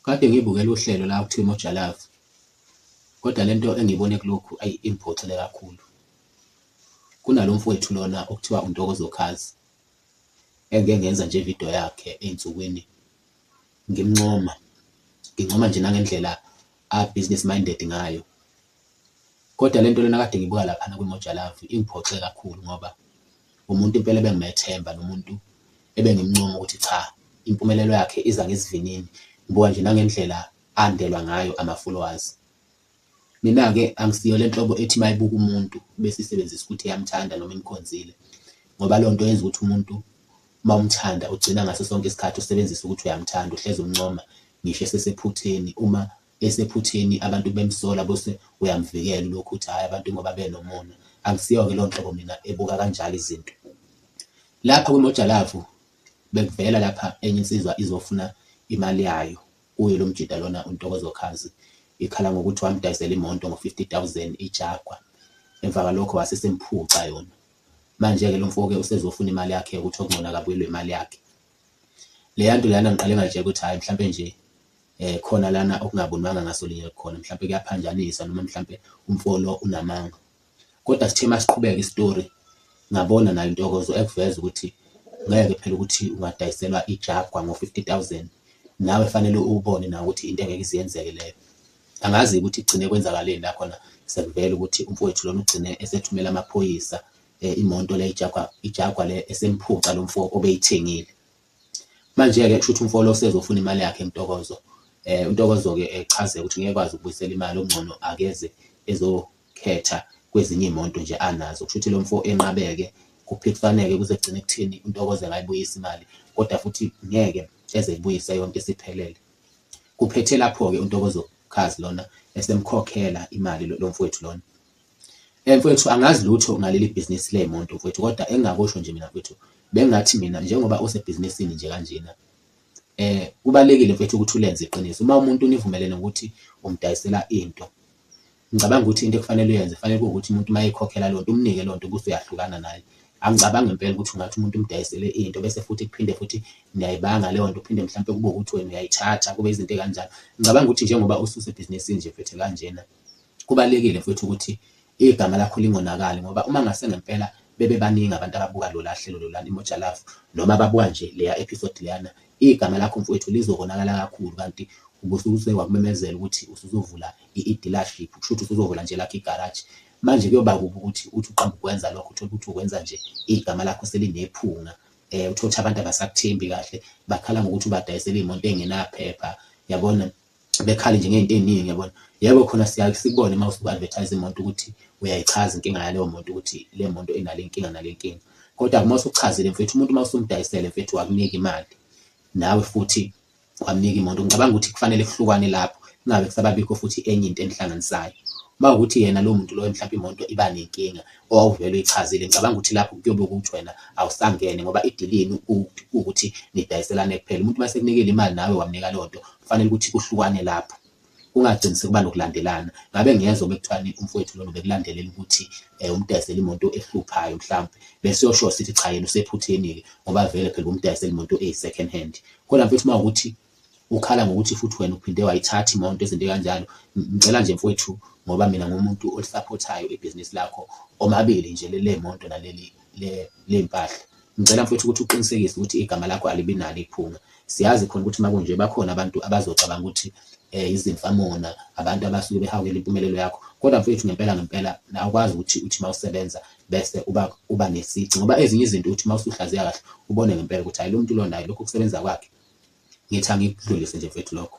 Kade ngibukela uhlelo la okuthiwa iMoja Love, kodwa le nto engiyibone kulokhu ayi ingiphoxile kakhulu. Kunalo mfowethu lona okuthiwa uNtokozo Khazi, engike ngenza nje ividiyo yakhe ey'nsukwini ngimncoma, ngincoma nje nangendlela a-business minded ngayo. Kodwa le nto lena kade ngibuka laphana kwiMoja Love ingiphoxe kakhulu ngoba umuntu impela ebengimethemba nomuntu ebengimncoma ukuthi cha impumelelo yakhe iza ngesivinini. Ngibuka nje nangendlela andelwa ngayo ama-followers. Mina-ke angisiyo le nhlobo ethi uma ibuka umuntu bese isebenzisa ukuthi iyamthanda noma imkhonzile ngoba leyo nto yenza ukuthi umuntu uma umthanda ugcina ngaso sonke isikhathi usebenzisa ukuthi uyamthanda, uhlezi umncoma ngisho esesephutheni uma esephutheni abantu bemsola bese uyamvikela ulokhu uthi hhayi abantu ngoba benomona. Angisiyo-ke leyo nhlobo mina ebuka kanjalo izinto. Lapha kwiMoja Love bekuvela lapha enye insizwa izofuna imali yayo kuye lo mjita lona uNtokozo Khazi, ikhala ngokuthi wamdayisela imoto ngo-50 thousand iJagua, emva kwalokho wase esemphuca yona. Manje-ke lo mfo-ke usezofuna imali yakhe ukuthi okungcono akabuyelwe imali yakhe. Leya nto leyana ngiqale ngayitshela ukuthi hhayi mhlampe nje khona lana okungabonwanga ngaso linye khona mhlampe kuyaphanjanisa noma mhlampe umfo lo unamanga. Kodwa sithe masiqhubeka isitori ngabona nayo intokozo ekuveza ukuthi ngeke phela ukuthi ungadayiselwa iJagua ngo-50 thousand nawe fanele ubone nawe ukuthi into engeke ize yenzeke leyo. Angazi ukuthi kugcine kwenzakaleni la khona sekuvela ukuthi umfowethu lona ugcine esethumela amaphoyisa imoto le iJagua, iJagua le esemphuca lo mfo obeyithengile. Manje-ke kusho ukuthi umfo lo usezofuna imali yakhe uNtokozo. UNtokozo-ke echaze ukuthi ngeke ekwazi ukubuyisela imali okungcono akeze ezokhetha kwezinye iy'moto nje anazo. Kusho ukuthi lo mfo enqabeke kuphikiswaneke kuze kugcine kuthini uNtokozo engayibuyisa imali kodwa futhi ngeke eze eyibuyise yonke isiphelele. Kuphethe lapho-ke uNtokozo Khazi lona esemkhokhela imali lo mfowethu lona. Mfowethu angazi lutho ngaleli bhizinisi ley'moto mfowethu kodwa engingakusho nje mina mfowethu bengingathi mina njengoba usebhizinisini nje kanjena kubalulekile mfowethu ukuthi ulenze iqiniso. Uma umuntu nivumelene ngokuthi umdayisela into, ngicabanga ukuthi into ekufanele uyenze kufanele kuwukuthi umuntu uma eyikhokhela leyo nto umnike leyo nto bese uyahlukana naye. Angicabangi ngempela ukuthi ungathi umuntu umdayisele into bese futhi kuphinde futhi niyayibanga leyo nto kuphinde mhlampe kube ukuthi wena uyayithatha kube izinto ey'kanjalo. Ngicabanga ukuthi njengoba ususebhizinisini nje mfethu kanjena Kubalulekile mfwethu ukuthi igama lakho lingonakali ngoba uma ngase ngempela bebe baningi abantu ababuka lola hlelo lolana iMoja Love noma ababuka nje leya episode leyana, igama lakho mfwethu lizokonakala kakhulu kanti ubusuke wakumemezela ukuthi usuzovula i-dealership, kusho ukuthi usuzovula nje elakho igaraji. Manje kuyoba kubi ukuthi uthi uqamba ukwenza lokho uthole ukuthi ukwenza nje igama lakho selinephunga uthole ukuthi abantu abasakuthembi kahle bakhala ngokuthi ubadayisela iy'moto ey'ngenaphepha, yabona. Bekhale nje ngey'nto ey'ningi yabona. Yebo khona siyake sikubone uma usuke u-advertise imoto ukuthi uyayichaza inkinga yaleyo moto ukuthi le moto inale nkinga nale nkinga. Kodwa uma usuchazile mfethu umuntu uma usumdayisele mfethu wakunika imali, nawe futhi wamnika imoto, ngicabanga ukuthi kufanele kuhlukwane lapho kungabe kusababikho futhi enye into enihlanganisayo. Uma kuwukuthi yena lowo muntu loyo mhlampe imoto iba nenkinga owawuvele uyichazile, ngicabanga ukuthi lapho kuyobe kuwukuthi wena awusangene ngoba idili yenu kuwukuthi nidayiselane kuphela. Umuntu uma esekunikile imali nawe wamnika leyo nto, kufanele ukuthi kuhlukane lapho kungagcini sekuba nokulandelana. Ngabe ngiyezwa bekuthiwani umfowethu lona ubekulandelela ukuthi umdayisele imoto ehluphayo mhlampe bese uyosho sithi cha yena usephutheni-ke ngoba vele phela ubumdayisela imoto eyi-second hand. Kodwa mfethu uma ukuthi ukhala ngokuthi futhi wena uphinde wayithatha imoto izinto ey'kanjalo, ngicela nje mfowethu ngoba mina ngumuntu olisaphothayo ibhizinisi lakho omabili nje leli ley'moto naleli ley'mpahla. Ngicela mfowethu ukuthi uqinisekise ukuthi igama lakho alibi nalo iphunga. Siyazi khona ukuthi uma kunje bakhona abantu abazocabanga ukuthi izimfamona, abantu abasuke behawukela impumelelo yakho. Kodwa mfowethu ngempela ngempela awukwazi ukuthi uthi uma usebenza bese uba uba nesici ngoba ezinye izinto uthi uma usuhlaziya kahle ubone ngempela ukuthi hhayi lo muntu lona hhayi lokhu kusebenza kwakhe. Ngithi angikudlulise nje mfethu lokho.